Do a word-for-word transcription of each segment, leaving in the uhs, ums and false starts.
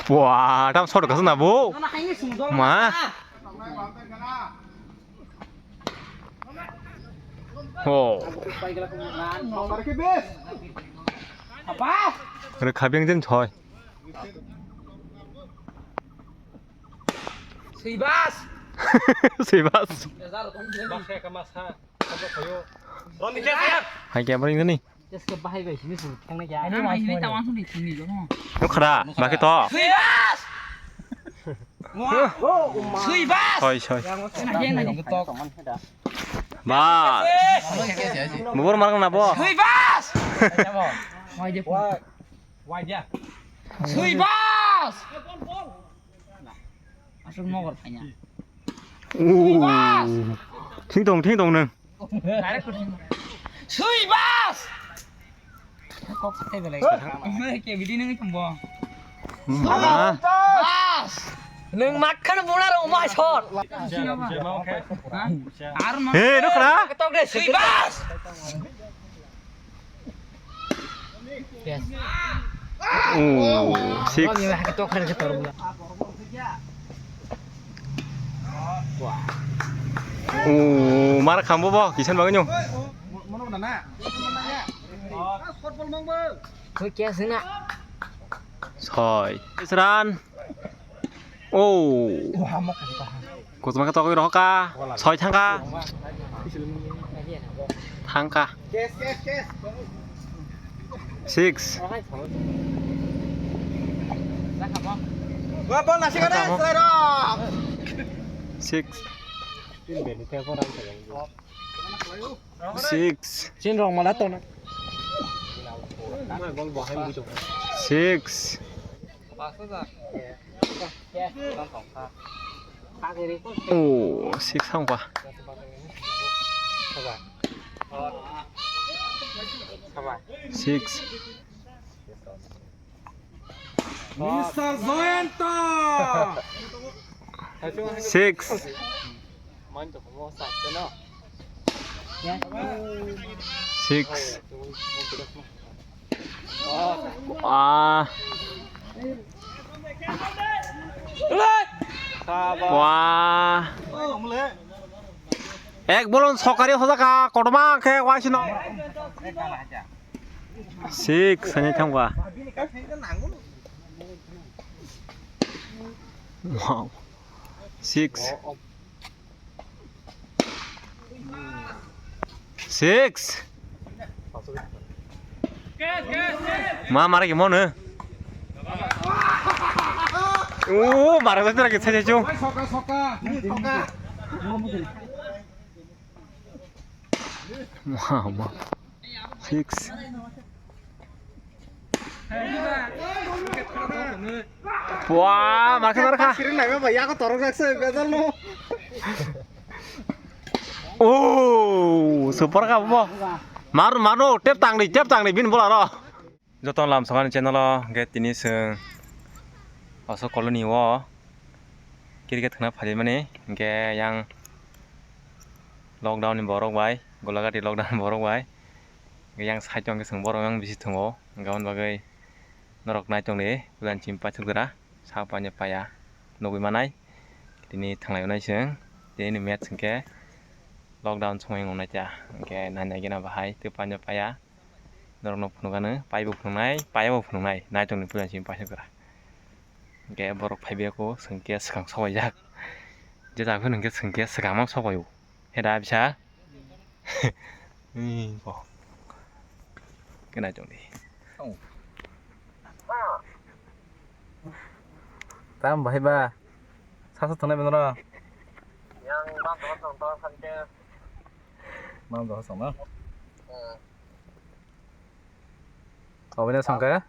Pua, tam sor kasana bo. Ma. Ho. Re khabeng jen thoi. Sui bas. Sui bas. Hai kya bring ni? Nukha da, bakhe to. Sui bas. Sui bas. Soi, soi. Bas. Bubur marang na bo. Sui bas. Sui bas. Aswk nokol phaiya. Ooh. Thing tong, thing tong nang. Direct ko thing. Sui bas. Kok sathai belai. Ke bidi nang thumbo. Ma. Bas. Nang makhan buna ro ma shot. Ar ma. He, nukra. Tok de sui bas. Oh, six. Oh, mar khambo bo, kisan bagwi nyo. Soi. Isran. Oh. Kuchma khe togwi rohorkha. Soi thangkha. Thangkha. Six. Six. Six. Six. Oh, six thangkha. Six. Mister Jayanta! Six. Six. Ah. Wah. Ek bolon sokari hojaka, kotorma khe waisino. Six, sani thangba. Wow. Six. Six. Ma mara ki mone. O mara jatra ki sai chu. Wow, wow. Six. Wah, markha, markha. Siring nai ba, ya ko torok rak se, bezal no. Oh, super ka bo. Mar, mar no, tep tang ni, tep tang ni, bin bola ro. Joto lam sokani channel o, hingke tini chwng Osok colony o cricket khna phaimani, hingke yang lockdown ni borok bai, Golagati lockdown ni borok bai, hingke yang side o hingke chwng borok yang bisi tongo, hingke aboni bagwi norok nai tongdi, puila ni simi paithak jora, sa paine paya nugwi manai, tini thanglai nai chwng, tini ni match hingke lockdown somoi wng nai kha, hingke nai nai gana bahai, tei paine paya. Norokno phunukgano, paibo phunuknai, paibo phunuknai, nai tongni puila simi paithak jora. Hingke borok phaibai kho, chwng khe swkang sobaijak. Je jaga phano hingke chwng khe swkang mang sobaio. He da bisa? Ui, bo. Khe nai tongdi. Tam bahai ba. Sasa tongnai benro. Yang bang tong tong tong khan khe. Bang tong tong na? Hmm. Obini songke?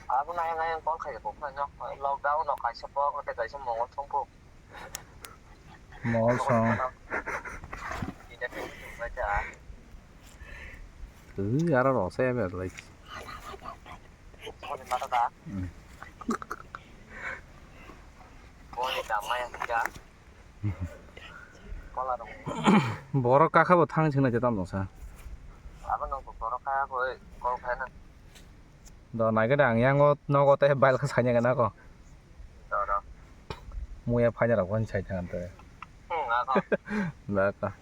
Abo nai nai call khai ko phai no. Lockdown no kaisa pok te kaisa mongol thung pho. Mongol song. Ida thung thung bai ta. Ui, aro ro se be lai. Boni mata da. Hmm. Boni da maya da. Borok kakha bo thang singna je tamo sa. Abo nang borok kakha koi kol khaina. Do naikhe de ang yango nogo tei bail khe saina gana ko. Muya phaina rok wani sai thang te. Naka.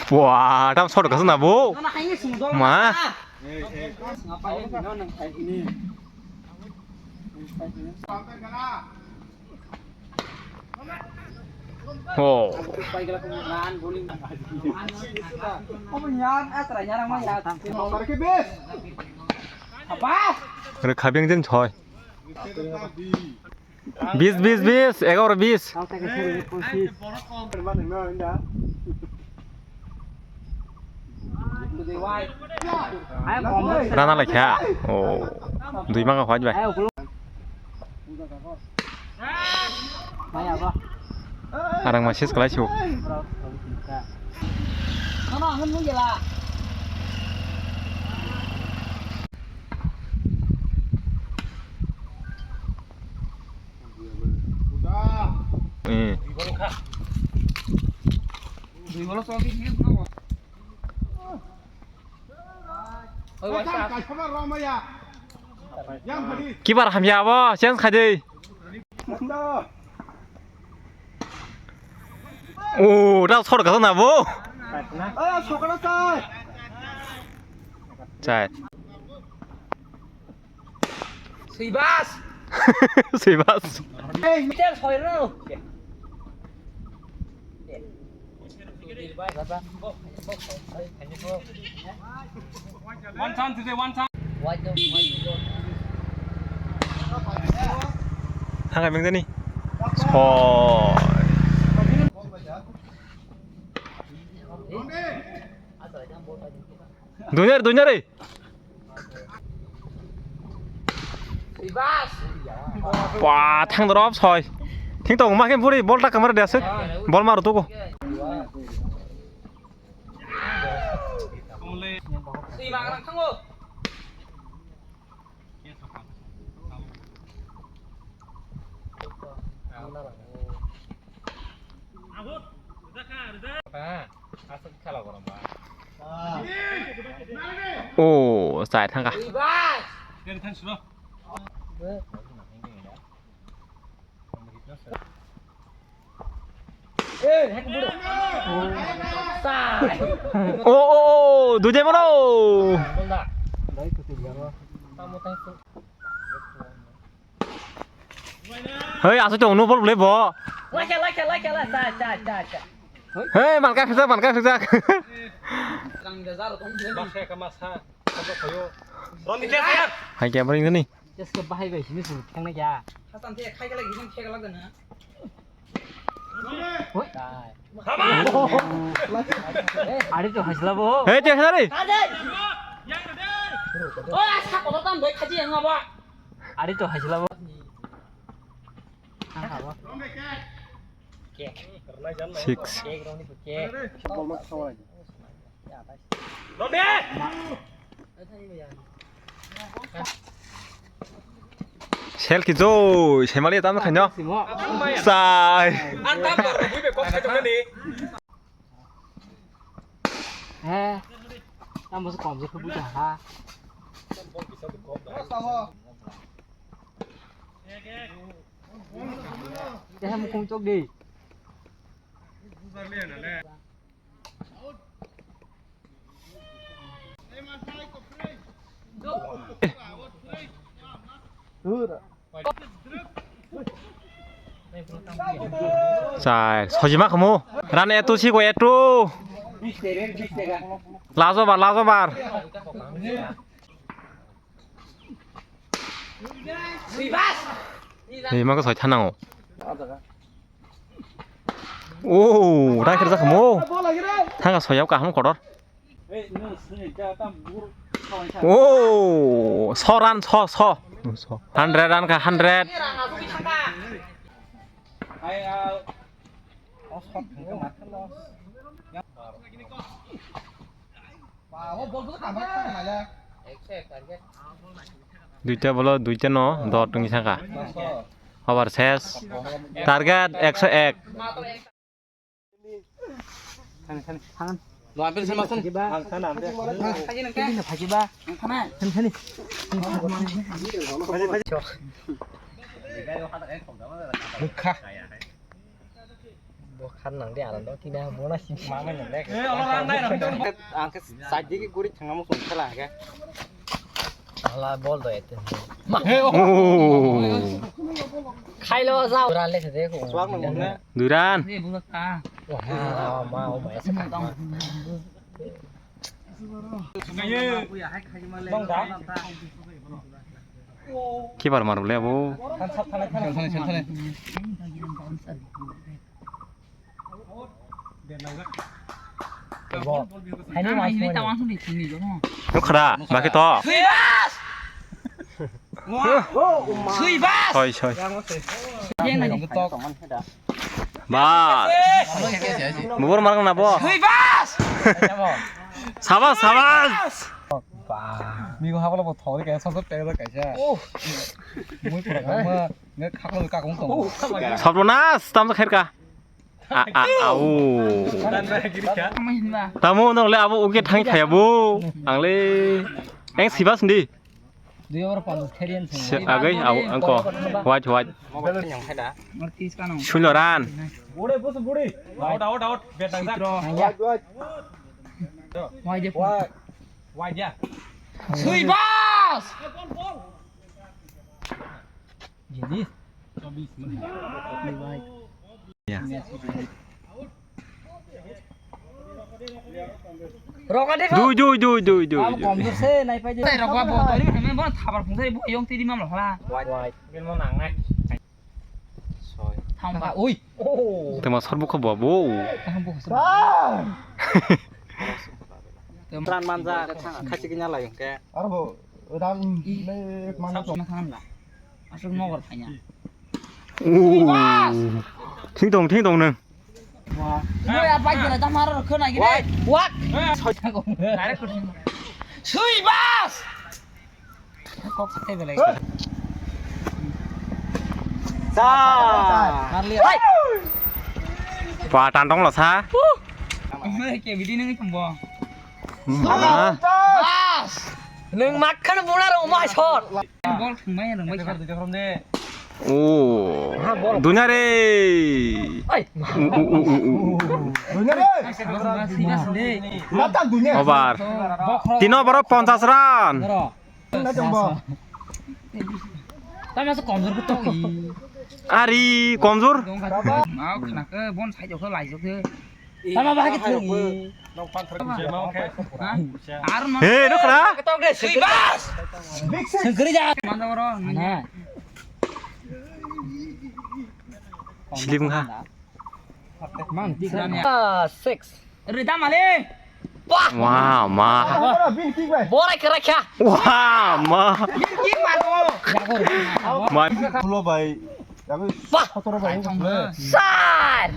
Wah, tam sodok kasana bo. Ma. Oh. Re khabeng jen choi. Bis, bis, bis, egaro bis. Rana lai kha. Oh. Dui manga hwaj bai. Arang ma sis kalai su. Eh. Keeper hamya abo, change khai di. Oh, da sor ka na bo. Chai. Sibas. Sibas. Mitel soirno. One time today, one time. Hangai mengdani. Soi. Dunyar, dunyar, eh. Wah, thang drop soi. Thing tong ma khe buri bol ta kamar dia sik. Bol maru tuku. Oh, sai thangka. Oh, oh, oh, duje mano. Hei, asuk tong nu bol bole bo. Lakha, lakha, lakha, la, cha, cha, cha, cha. Hei, malka phisa, malka phisa. Hai kya bring ni? Just ke bahai bai sini sini thang na kya? Hasan the khai kala gizin khai kala gana. Hoi. Ari to hasla bo. Hei, te hasla ri. Oh, asa ko tam bai khaji ang ba. Ari to hasla bo. Six. Sel ki jo, semali tam khaino. Sai. He, tamo se kom se khubu ja ha. Tamo kom chok di. Chai, sojima khamu. Ran etu si ko etu. Lajobar, lajobar. Ni mako soi thanango. Oh, rai khe rijak khamu. Thanga soyab kaham kotor. Oh, so run, so, so. Hundred run kha, hundred. Duita bolo, duita no, dot wngwi saka. Over ses. Target ekso ek. Bo khan nang de aram do kina bo na si. Ang khe side digi guri thangma song khala khe. Hala bol do ete. Khailo jao. Duran le se de ko. Swak nang ne. Duran. Ni bu ta. Wah, ma o ma. Keeper mar le abo. Nukha da, bakhe to. Soi, soi. Bas. Bubur marang na bo. Sabas, sabas. Migo habala bo thori kaisa, sosok tega kaisa. Mui pura kama, nge khaklo kakung tong. Sabronas, tam khair ka. A, a, au. Tamo nang le abo uke thang khaya bo. Ang le. Eng sibas ndi. Dui over panch khe riyan se. Agai, au, angko. White, white. Sulo ran. Out, out, out. Bet nang jak. Wai je. Wai je. Sui bas. Jadi. Dui, dui, dui, dui, dui, dui. Komjor se nai pai de. Tai rok ba bo tori hame bo thabar phung sai bo yong tidi mam hla. Wai. Wai. Gel mo nang nai. Soi. Thang ba. Ui. Tema sor bukha bo bo. Thang bukha. Tran manja khachi kinya lai ke. Aro bo ran le manja. Aswk nokbar phaiya. Thing tong, thing tong nang. Wah. Oi, apa kira dah maro khona gini. Wak. Direct khona. Sui bas. Kok sakte belai. Sa. Marli. Pa tantong lo sa. Ke bidi nang chumbo. Bas. Nwng makhan buna rw ma shot. Bol thwngmai rwngbai sa. Oh. Dunya re. Ai. U, u, u, u, u. Dunya re. Serious de. Mata dunya. Over. Tino boro ponchas run. Boro. Na chumbo. Tama se komjor ko to. Ari komjor. Ma khna ke bon sai jok lai jok. Tama bahagi thung. He, nukra? Sui bas. Sengkri ja. Mana oro? Slip nga. Mang, six. Rida male. Wah, ma. Borai kera kya? Wah, ma. Ma. Pulo bai. Wah. Sar.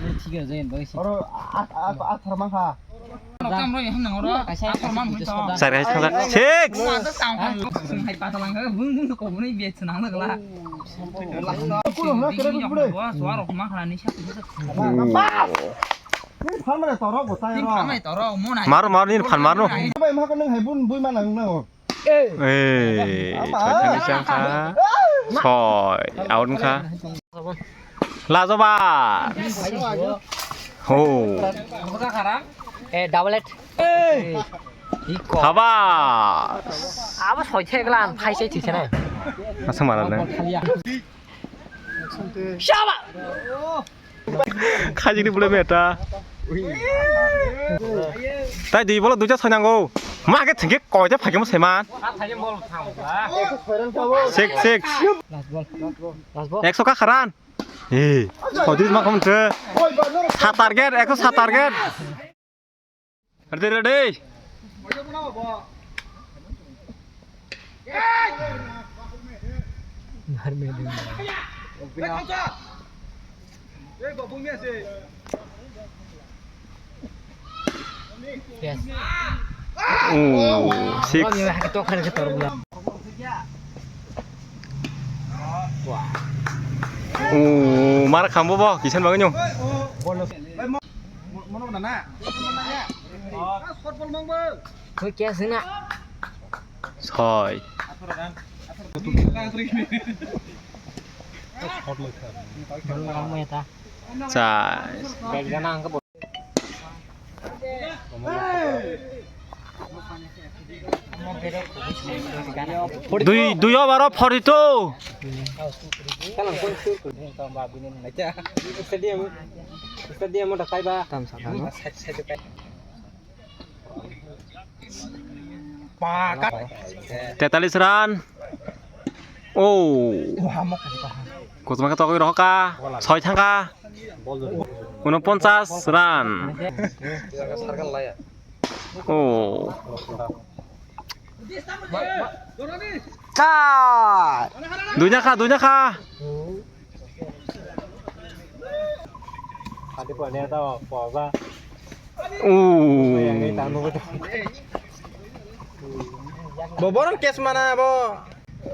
Oro athar mangkha. Sar guys, sar. Six. Maro, maro, nini phan maro. Eh, changkha. Soi, out wngkha. Lajoba. Ho. Eh, double eight. Haba. Abo soi thek lan, phai sai thik sana. Asa mara le. Shaba. Khajini bole meta. Tai dui bolo duita soi nango. Ma ke thengke koita phaikhe mo saiman. Six, six. Last ball. Last ball. Ekso ka kharan. Eh, sodis ma khom tre. Sa target, ekso sa target. Ready, ready. Oh, six. Oh, mar khambo bo, kisan bagwi nyo. Soi. Char. Dui, dui over o forty two. Tetalis run. Oh. Kochoma khe togwi rohorkha. Soi thangkha. Unoponchas run. Oh. Char. Duina kha, duina kha. Oh. Bo borok catch mana bo.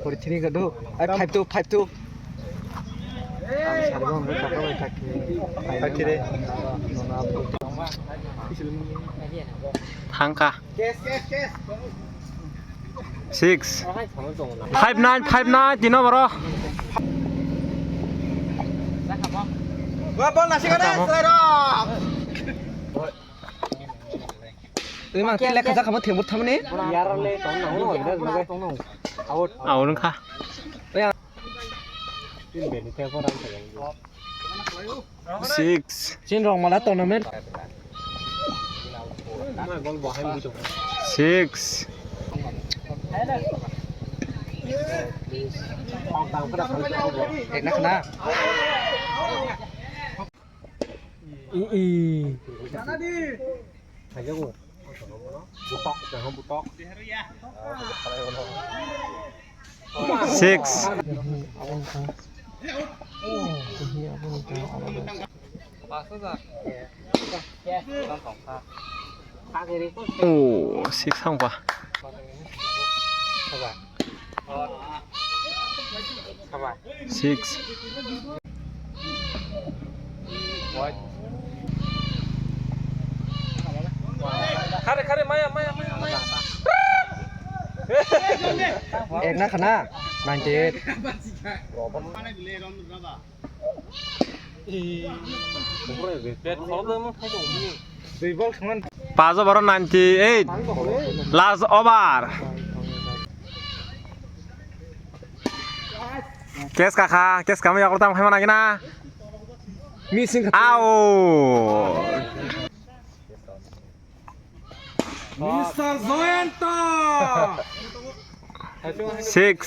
Forty three ka do. Ai, five two, five two. Ang sari bang, five three. Thangkha. Six. Five nine, five nine, tino boro. Wa bol nasi kana, selai rok. Twi mang twi lekha jakha bo thwng bwtha mani. Out wngkha. Six. Chin rok mala tournament. Six. Ekna khna. I, i. Six. Oh, six thangkha. Six. Khare, khare, maya, maya, maya, maya. Ekna khana, ninety eight. Pas over ninety eight. Last over. Kes kakha, kes kami aku tam hai mana gina? Missing. Au. Mister Joyanta. Six.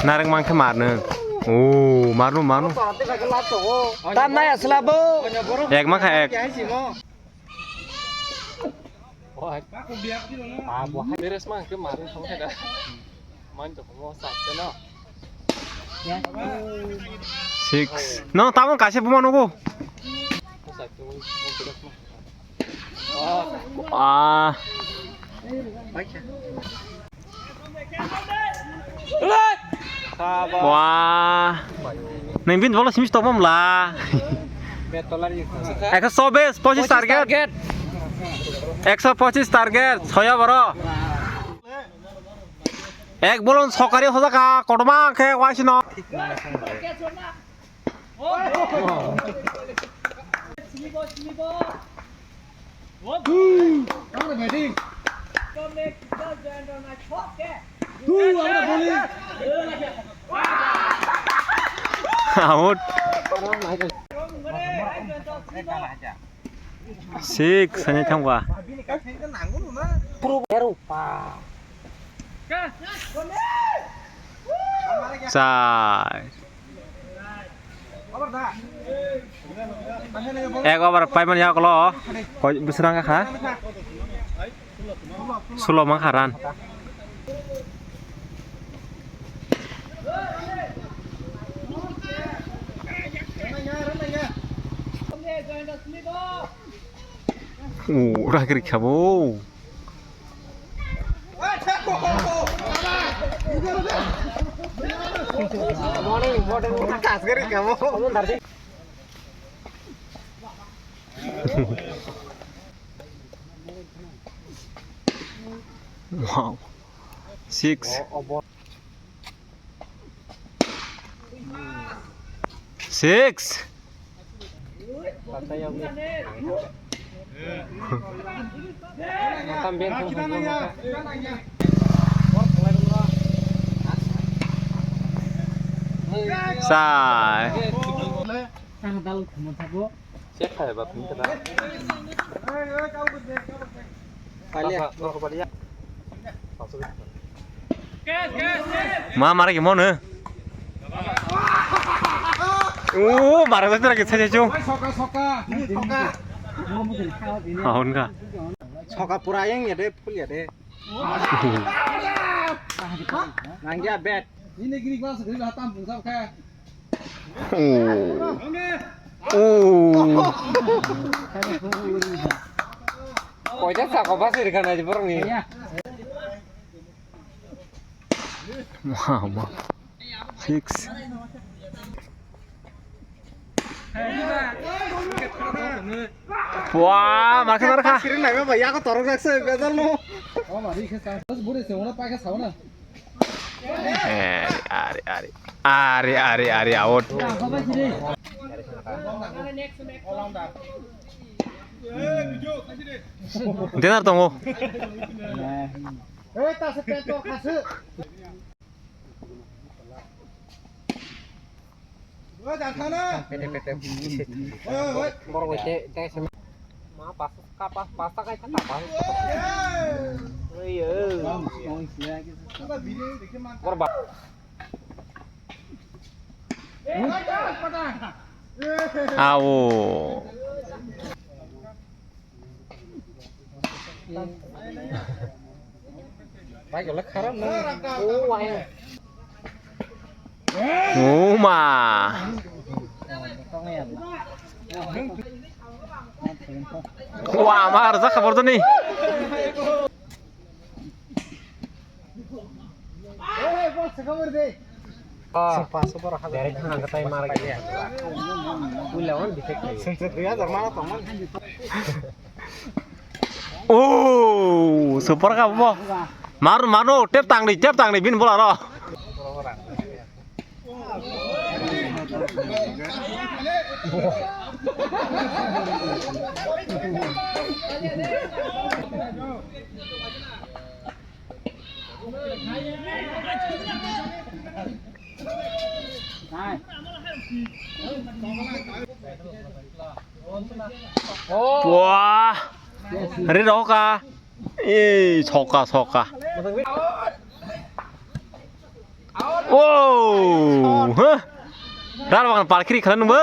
Nareng mangkhe marno. Oh, marno, marno. Tam nai asla bo. Ek mangkha ek. Beres mangkhe marno thangkhe da. Six. No, tamo kaisa buma nugo. Ah. Wah. Nang bin bola simis topom la. Ekso chobis, pochis target. Ekso pochis target, soya boro. Ek bolon sokari hoda ka, kotoma khe waisino. Out. Six, sani thangba. Char. Ek over paimani yaklo. Koi bwswrang kha. Sulo mangkha run. Oh, ragri khabo. Wow. Six. Six. Sai. Ma mara ki monu. O mara jatra ki sai chu. Ahon ka. Soka pura yang ya de, full ya de. Nangya bet. Ini gini gua segera hatam pungsap ka. Oh. Oh. Koita sako basir kana di borok ni. Mama. Six. Wah, markha, markha. Sirin nai ba ya ko torok jak se bedal no. Are, are, are. Are, are, are, out. Denar tongo. Pete, pete. Borok bai te, te se ma pas, ka pas, pas ta kai ta pas. Oi, oi. Borok ba. Ao. Bai gole kharam na. O wai. O ma. Wa ma rja khabar to ni. Oh. Direct thang ang katai mara gaya. Pula on defect lagi. Sengse dui hajar mana tongman. Oh, super ka bo. Mar, mar no, tep tang ni, tep tang ni, bin bola ro. Wah, ri roka, eh, soka, soka. Oh, huh? Rar bagan parkiri khalan nungbo.